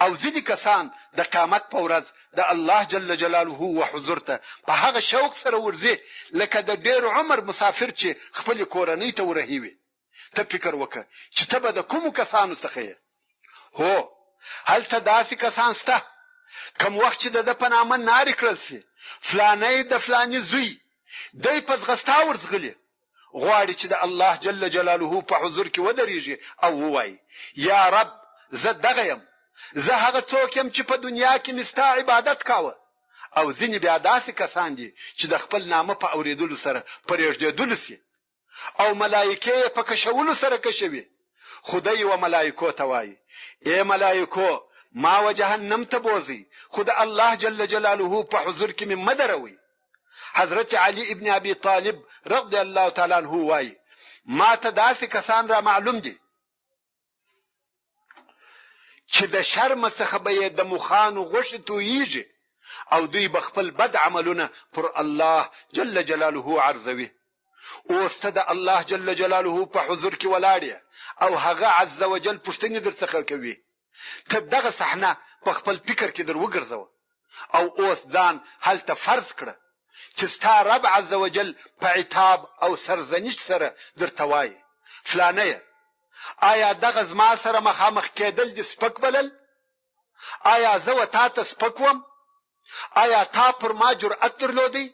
[SPEAKER 1] او ځینې کسان د قیامت په ورځ د الله جل جلاله و حضور ته په هغه شوق سره ورځي لکه د ډېر عمر مسافر چې خپلې کورنۍ ته ورهي وي. ته فکر وکړه چې ته به د کومو کسانو څخه یې؟ هو، هلته داسې کسان شته، کوم وخت چې د ده په نامه نارې کړل شي، فلانی د فلاني زوی دی په ځغستا ورځغلي، غواړي چې د الله جل جلاله په حضور کې ودرېږي او ووايي، یا رب زه دغه یم، زه هغه څوک یم چې په دنیا کې مې ستا عبادت کاوه. او ځینې بیا داسې کسان دي چې د خپل نامه په اورېدلو سره په رېږدېدلو شي او ملائکې یې په کشولو سره کشوي، خو دی و ملائکو ته وایي، اې ملائکو! ما و جهنم ته بوځئ، خو د الله جل جلاله په حضور کې مې مه دروئ. حضرت علي ابن ابي طالب رضی الله تعالی عنه وایي، ما ته داسې کسان را معلوم دي، چې د شرمه څخه به یې د مخانو غوښې تویږي او دوی به خپل بد عملونه پر الله جل جلاله عرضوي. اوس ته د الله جل جلاله په حضور کې ولاړ یې او هغه عز وجل پوښتنې درڅخه کوي. ته دغه صحنه په خپل فکر کې در وګرځوه او اوس ځان هلته فرض کړه چې ستا رب عزوجل په عتاب او سرزنش سره درته وايي، فلانیه! آیا دغه زما سره مخامخ کېدل دې سپک بلل؟ آیا زه و تا ته سپک وم؟ آیا تا پر ما جرأت درلودی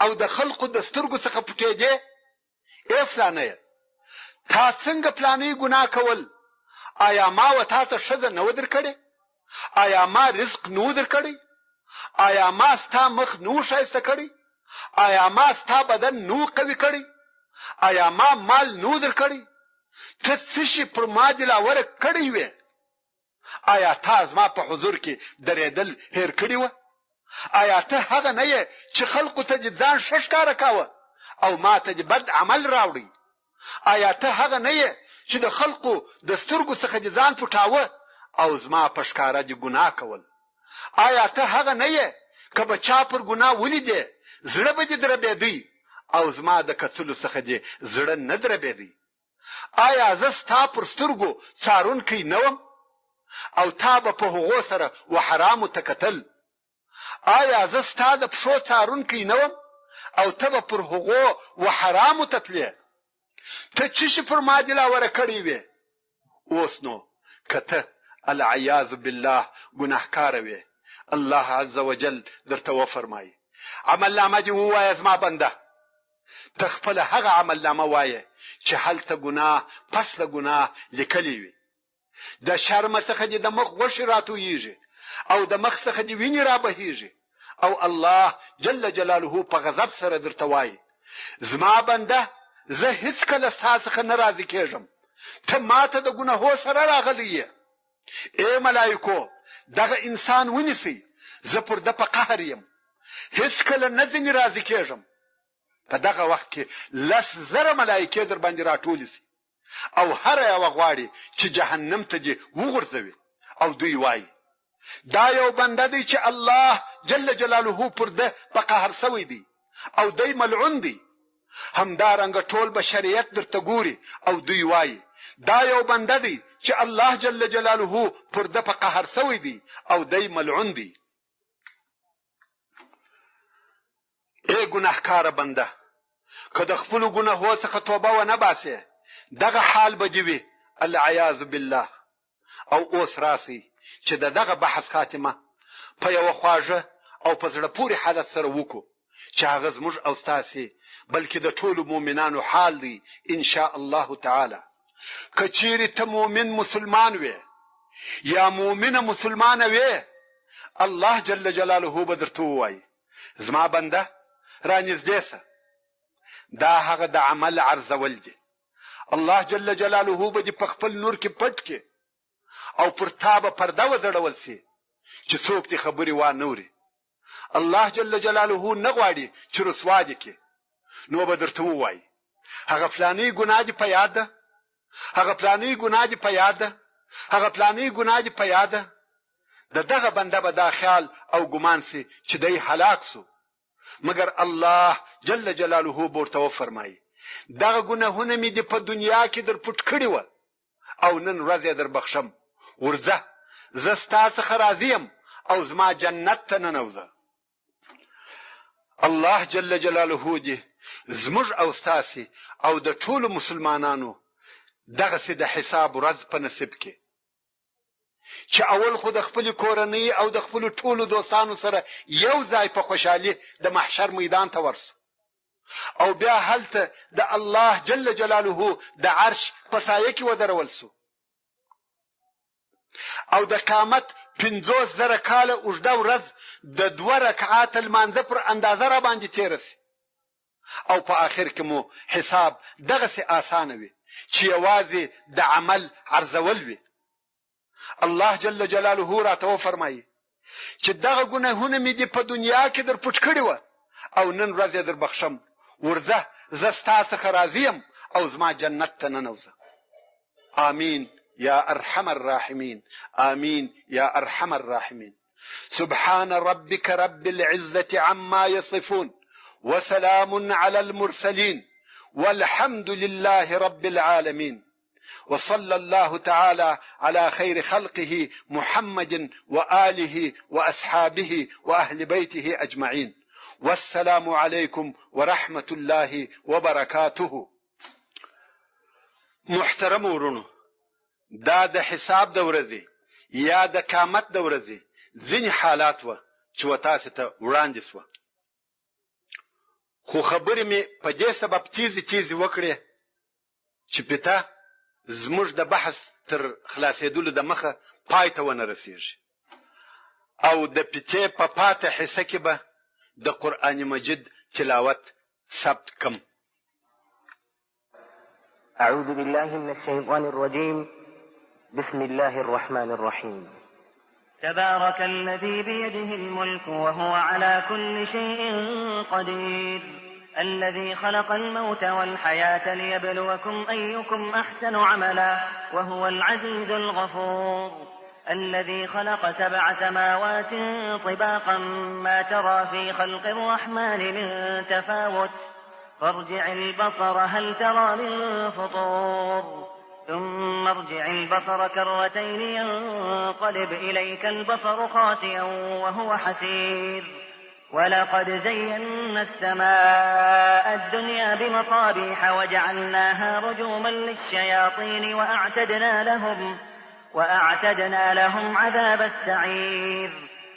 [SPEAKER 1] او د خلقو د سترګو څخه پټېدې؟ اې فلانیه! تا څنګه فلانۍ ګناه کول؟ آیا ما و تا ته ښځه نه وه درکړې؟ آیا ما رزق نه و درکړی؟ آیا ما ستا مخ نه و ښایسته کړی؟ آیا ما ستا بدن نه و قوي کړی؟ آیا ما مال نه و درکړی؟ ته څه شي پر ما دلاوره کړی وې؟ آیا تا زما په حضور کې درېدل هېر کړي وه؟ آیا ته هغه نه یې چې خلقو ته دې ځان ښه ښکاره کاوه او ما ته دې بد عمل راوړی؟ آیا ته هغه نه یې چې د خلقو د سترګو څخه دې ځان پټاوه او زما په ښکاره دې ګناه کول؟ آیا ته هغه نه یې که به چا پر ګناه ولیدې زړه به دې دربېدی او زما د کتلو څخه دې زړه نه دربېدی؟ آیا زه ستا پر سترګو څارونکی نه وم او تا به په هغو سره و حرامو ته کتل؟ آیا زه ستا د پښو څارونکی نه وم او ته به پر هغو و حرامو ته تلې؟ ته څه شي پر ما دلاوره کړی وې؟ اوس نو که ته العیاذ بالله ګناهکاره وې، الله عز وجل درته وفرمایي، عملنامه دې ووایه زما بنده! ته خپله هغه عملنامه وایې چې هلته ګناه پس له ګناه لیکلې وي. د شرمه څخه دې د مخ غوښې راتویږي او د مخ څخه دې وینې رابهیږي او الله جل جلاله په غضب سره درته وایي، زما بنده زه هیڅکله ستا څخه نه راضي کیږم، ته ماته د ګناهو سره راغلی یې. ای ملائکو! دغه انسان ونیسئ، زه پر ده په قهر یم، هیڅکله نه ځنې راضي کیږم. په دغه وخت کې 10,000 ملائکې درباندې راټولې شي او هره یوه غواړي چې جهنم ته دې وغورځوي او دوی وايي، دا یو بنده دی چې الله جل جلاله پر ده په قهر شوی دی او دی ملعون دی. همدارنګه ټول بشریت درته ګوري او دوی وايي، دا یو بنده دی چې الله جل جلاله پر ده په قهر شوی دی او دی ملعون دی. ای ګناهکاره بنده! که د خپلو ګناهو څخه توبه ونه باسې دغه حال به دې وي، العیاذ بالله. او اوس راسئ چې د دغه بحث خاتمه په یوه خواږه او په زړه پورې حالت سره وکړو چې هغه زموږ او ستاسې بلکې د ټولو مؤمنانو حال دی ان شاء الله تعالی. که چیرې ته مؤمن مسلمان وې یا مؤمنه مسلمانه وې الله جل جلاله به درته ووایي زما بنده رانږدې شه. دا هغه د عمل عرضول دي. الله جل جلاله به دې په خپل نور کې پټ کړي او پر تا به پرده وځړول شي چې څوک دې خبرې وانه وري. الله جل جلاله نه غواړي چې رسوا دې کړي نو به درته ووایي هغه فلانۍ ګناه دې په یاد ده؟ هغه فلانۍ ګناه دې په یاد ده؟ هغه فلانۍ ګناه دې په یاد ده؟ د دغه بنده به دا خیال او ګمان شي چې دی هلاک شو، مګر الله جل جلاله به ورته وفرمایي، دغه ګناهونه مې دې په دنیا کې در پټ کړي وه او نن ورځ یې در بخښم، ورځه زه ستا څخه راضي یم او زما جنت ته ننوځه. الله جل جلاله دې زموږ او ستاسې او د ټولو مسلمانانو دغسې د حساب ورځ په نصیب کړي. چې اول خو د خپلې کورنۍ او د خپلو ټولو دوستانو سره یو ځای په خوشحالي د محشر میدان ته ورشو او بیا هلته د الله جل جلاله د عرش په سایه کې ودرول شو او د قیامت 50,000 کاله اوږده ورځ د دوه رکعاته لمانځه پر اندازه را باندې تېره شي او په آخر کې مو حساب دغسې آسانه وي چې یوازې د عمل عرضول وي. الله جل جلاله راته وفرمایي چې دغه ګناهونه مې دې په دنیا کې در پټ کړي وه او نن ورځ یې در بخښم، ورځه زه ستا څخه راضي یم او زما جنت ته ننوځه. آمین یا ارحم الراحمین، آمین یا ارحم الراحمین. سبحان ربك رب العزة عما يصفون وسلام على المرسلين والحمد لله رب العالمين وصلى الله تعالى على خير خلقه محمد وآله وأصحابه وأهل بيته أجمعين والسلام عليكم ورحمة الله وبركاته. محترم ورونو، دا د حساب د ورځې یا د قیامت د ورځې ځینې حالات وه چې و تاسې ته وړاندې شوه، خو خبرې مې په دې سبب تیزې تیزې وکړې چې پیته زموږ د بحث تر خلاصېدلو د مخه پای ته ونه رسیږي او د پیتې په پاته حصه کې به د قرآن مجید تلاوت ثبت کم.
[SPEAKER 2] أعوذ بالله من الشيطان الرجيم. بسم الله الرحمن الرحيم. تبارك الذي بيده الملك وهو على كل شيء قدير. الذي خلق الموت والحياة ليبلوكم أيكم أحسن عملا وهو العزيز الغفور. الذي خلق 7 سماوات طباقا ما ترى في خلق الرحمن من تفاوت، فارجع البصر هل ترى من فطور. ثم ارجع البصر كرتين ينقلب إليك البصر خاسئا وهو حسير. ولقد زينا السماء الدنيا بمصابيح وجعلناها رجوما للشياطين وأعتدنا لهم عذاب السعير.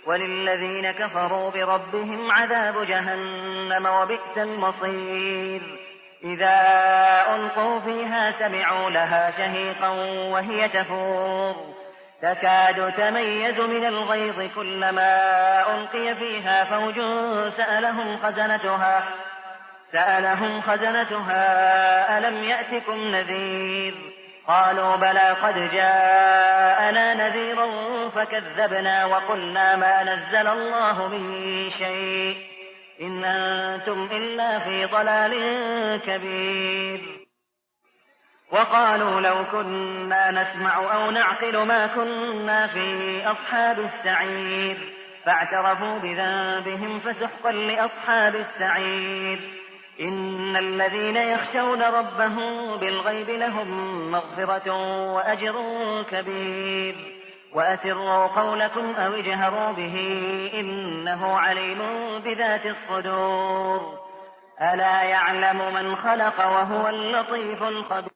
[SPEAKER 2] وللذين كفروا بربهم عذاب جهنم وبئس المصير. إذا ألقوا فيها سمعوا لها شهيقا وهي تفور، تكاد تميز من الغيظ كلما ألقي فيها فوج سألهم خزنتها ألم يأتكم نذير؟ قالوا بلى قد جاءنا نذير فكذبنا وقلنا ما نزل الله من شيء إن أنتم إلا في ضلال كبير. وقالوا لو كنا نسمع أو نعقل ما كنا في أصحاب السعير. فاعترفوا بذنبهم فسحقا لأصحاب السعير. إن الذين يخشون ربهم بالغيب لهم مغفرة وأجر كبير. وأسروا قولكم أو اجهروا به إنه عليم بذات الصدور. ألا يعلم من خلق وهو اللطيف الخبير.